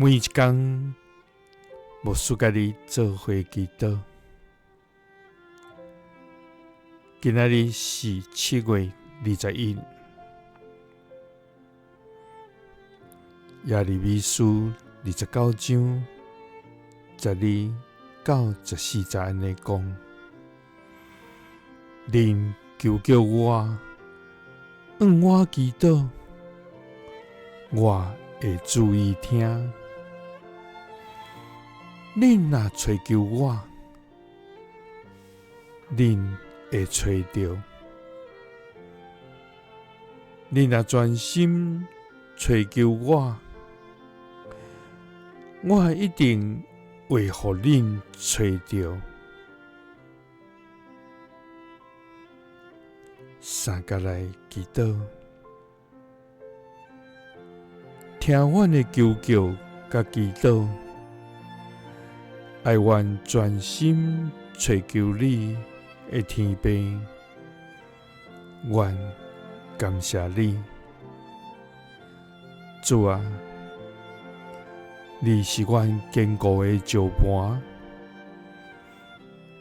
每一工，牧師佮你做伙祈禱。今仔日是7月21，耶利米書29章12到14節按呢講：恁求叫我，向我祈禱，我會注意聽。恁若揣求我，恁會揣著；恁若專心揣求我，我一定會予恁揣著。三佮來祈禱，聽阮的求叫佮祈禱，愛阮專心揣求你的天父，阮感謝你，主啊，你是阮堅固的石盤，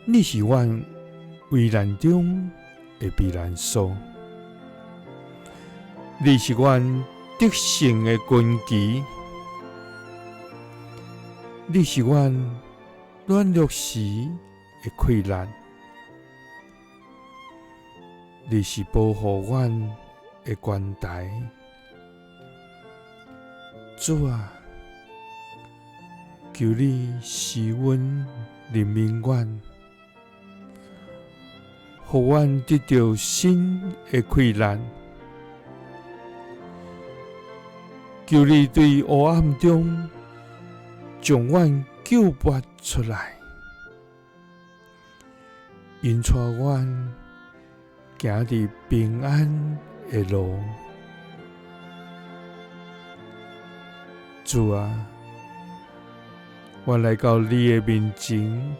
你是阮危難中的避難所，你是阮得勝的根基，你是阮軟弱時的氣力，你是保護阮的關台。主啊，求你施恩憐憫阮，予阮得著新的氣力。求你對黑暗中將阮救拔出來，引帶阮行佇平安的路。主啊，我來到你的面前，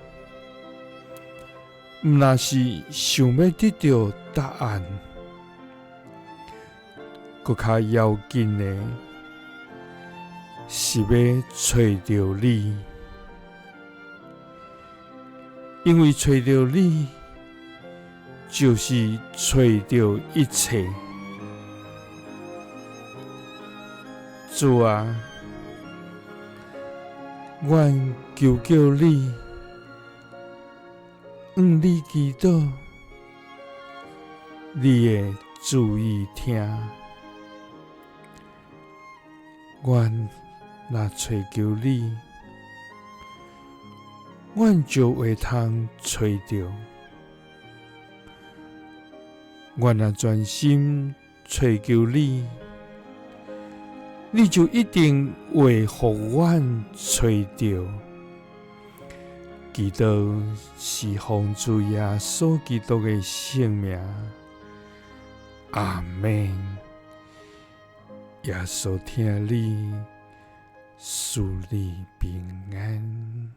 毋但是想欲得著答案，閣較要緊的是欲揣著你，因為揣著你，就是揣著一切。主啊，阮求叫你，向你祈禱，你會注意聽。阮若揣求你，阮就會通揣著。阮若專心揣求你，你就一定會予阮揣著。祈禱是奉主耶穌基督的聖名，阿們。耶穌疼你，賜你平安。